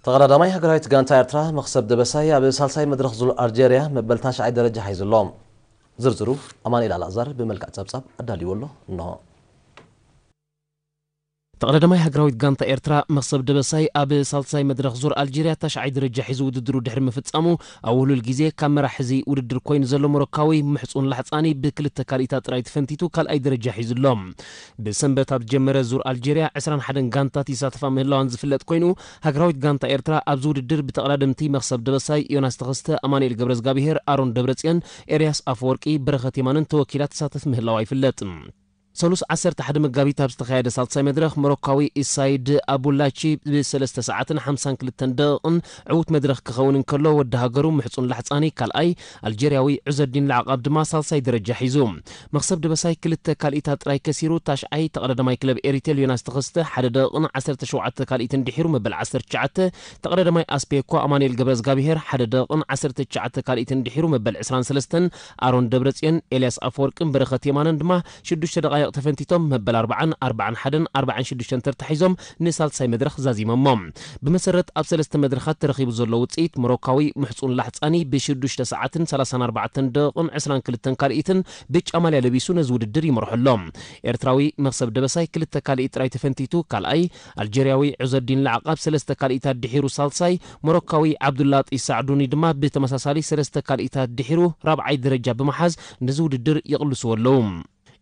ተቐዳዳማይ ሃገራዊት ጋንታ ኤርትራ መኽሰብ ደበሳይ ኣብ ሳልሳይ መድረኽ ዙር ኣልጀርያ መበል ታሽዓይ ደረጃ ሒዙ ኣሎ። ዝርዝሩ ኣማኑኤል ኣልኣዛር ብመልክዕ ጸብጻብ ኣዳልይዎ ኣሎ። እንሆ። ተቐዳዳማይ ሃገራዊት ጋንታ ኤርትራ መኽሰብ ደበሳይ ኣብ ሳልሳይ መድረኽ ዙር ኣልጀርያ ታሽዓይ ደረጃ ሒዙ ውድድሩ ድሕሪ ምፍጻሙ፣ ኣብ ውህሉል ግዜ ካብ መራሒ እዚ ውድድር ኮይኑ ዘሎ ሞሮካዊ ምሕጹን ላሕጻኒ ብክልተ ካልኢታት ጥራይ ተፈንቲቱ ካልኣይ ደረጃ ሒዙ ኣሎ። ብሰንበት ኣብ ዝጀመረ ዙር ኣልጀርያ ዕስራን ሓደን ጋንታት ይሳተፋ ምህላዋን ዝፍለጥ ኮይኑ፣ ሃገራዊት ጋንታ ኤርትራ ኣብዚ ውድድር ብተቐዳደምቲ መኽሰብ ደበሳይ፣ ዮናስ ተኸስተ፣ ኣማኑኤል ገብረዝጋብሄር፣ ኣሮን ደብረጽዮን፣ ኤርያስ ኣፈወርቂ፣ በረኸት የማንን ተወኪላ ትሳተፍ ምህላዋ ይፍለጥ። ሰሉስ ዓሰርተ ሓደ መጋቢት ኣብ ዝተኻየደ ሳልሳይ መድረኽ፣ ሞሮካዊ ኢሳይድ ኣቡላቺ ብሰለስተ ሰዓትን ሓምሳን ክልተን ደቂቕን ዕዉት መድረኽ ክኸውን እንከሎ፣ ወዲ ሃገሩ ምሕጹን ላሕጻኒ ካልኣይ፣ ኣልጀርያዊ ዑዘዲን ለዓቓብ ድማ ሳልሳይ ደረጃ ሒዙ። መኽሰብ ደበሳይ ክልተ ካልኢታት ጥራይ ከሲሩ፣ ታሽዓይ ተቐዳዳማይ ክለብ ኤሪቴል ዮናስ ተኸስተ ሓደ ደቂቕን ዓሰርተ ሸውዓተ ካልኢትን ድሒሩ መበል ዓሰርተ ትሽዓተ፣ ተቐዳዳማይ ኣስፔኮ ኣማኑኤል ገብረዝጋብሄር ሓደ ደቂቕን ዓሰርተ ትሽዓተ ካልኢትን ድሒሩ መበል ዕስራን ሰለስተን፣ ኣሮን ደብረጽዮን፣ ኤልያስ ኣፈወርቅን በረኸት የማነን ድማ ሽዱሽተ ደቓይቕ ተፈንቲቶም መበል ኣርባዓን ኣርባዓን ሓደን ኣርባዓን ሽዱሽተን ተርታ ሒዞም ንሳልሳይ መድረኽ ዛዚሞሞ። ብመሰረት ኣብ ሰለስተ መድረኻት ተረኺቡ ዘሎ ውጽኢት፣ ሞሮካዊ ምሕጹን ላሕጻኒ ብሽዱሽተ ሰዓትን ሰላሳን ኣርባዕተን ደቂቕን ዕስራን ክልተን ካልኢትን ብጫ ማልያ ለቢሱ ነዚ ውድድር ይመርሖ ኣሎ። ኤርትራዊ መኽሰብ ደበሳይ ክልተ ካልኢት ጥራይ ተፈንቲቱ ካልኣይ፣ ኣልጀርያዊ ዑዘዲን ለዓቓብ ሰለስተ ካልኢታት ድሒሩ ሳልሳይ፣ ሞሮካዊ ዓብዱላጢ ሳዕዱኒ ድማ ብተመሳሳሊ ሰለስተ ካልኢታት ድሒሩ ራብዓይ ደረጃ ብምሓዝ ነዚ ውድድር ይቕልስዎ ኣለዉ።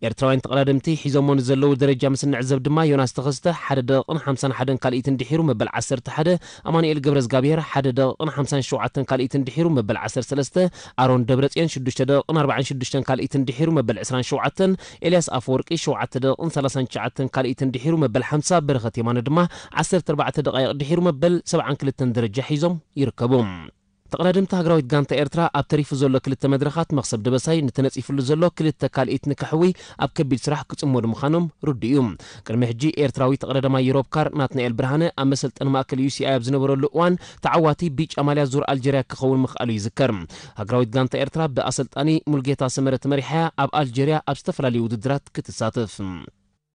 ኤርትራውያን ተቐዳደምቲ ሒዞሞ ንዘለዉ ደረጃ ምስ እንዕዘብ ድማ፣ ዮናስ ተኸስተ ሓደ ደቂቕን ሓምሳን ሓደን ካልኢትን ድሒሩ መበል ዓሰርተ ሓደ፣ ኣማኑኤል ገብረዝጋብሄር ሓደ ደቂቕን ሓምሳን ሸውዓተን ካልኢትን ድሒሩ መበል ዓሰርተ ሰለስተ፣ ኣሮን ደብረጽዮን ሽዱሽተ ደቂቕን ኣርባዓን ሽዱሽተን ካልኢትን ድሒሩ መበል ዕስራን ሸውዓተን፣ ኤልያስ ኣፈወርቂ ሸውዓተ ደቂቕን ሰላሳን ትሽዓተን ካልኢትን ድሒሩ መበል ሓምሳ፣ በረኸት የማነ ድማ ዓሰርተ ኣርባዕተ ደቓይቕ ድሒሩ መበል ሰብዓን ክልተን ደረጃ ሒዞም ይርከቡ። ተቐዳደምቲ ሃገራዊት ጋንታ ኤርትራ ኣብ ተሪፉ ዘሎ ክልተ መድረኻት መኽሰብ ደበሳይ ንተነጺፍሉ ዘሎ ክልተ ካልኢት ንከሕዊ ኣብ ከቢድ ስራሕ ክጽመዱ ምዃኖም ርዱእ እዩ። ቅድሚ ሕጂ ኤርትራዊ ተቐዳዳማይ ዩሮፕ ካር ናትናኤል ብርሃነ ኣብ መሰልጠኒ ማእከል ዩ ሲ ኣይ ኣብ ዝነበረሉ እዋን ተዓዋቲ ቢጫ ማልያ ዙር ኣልጀርያ ክኸውን ምኽኣሉ ይዝከር። ሃገራዊት ጋንታ ኤርትራ ብኣሰልጣኒ ሙልጌታ ሰመረ ተመሪሓ እያ ኣብ ኣልጀርያ ኣብ ዝተፈላለዩ ውድድራት ክትሳተፍ።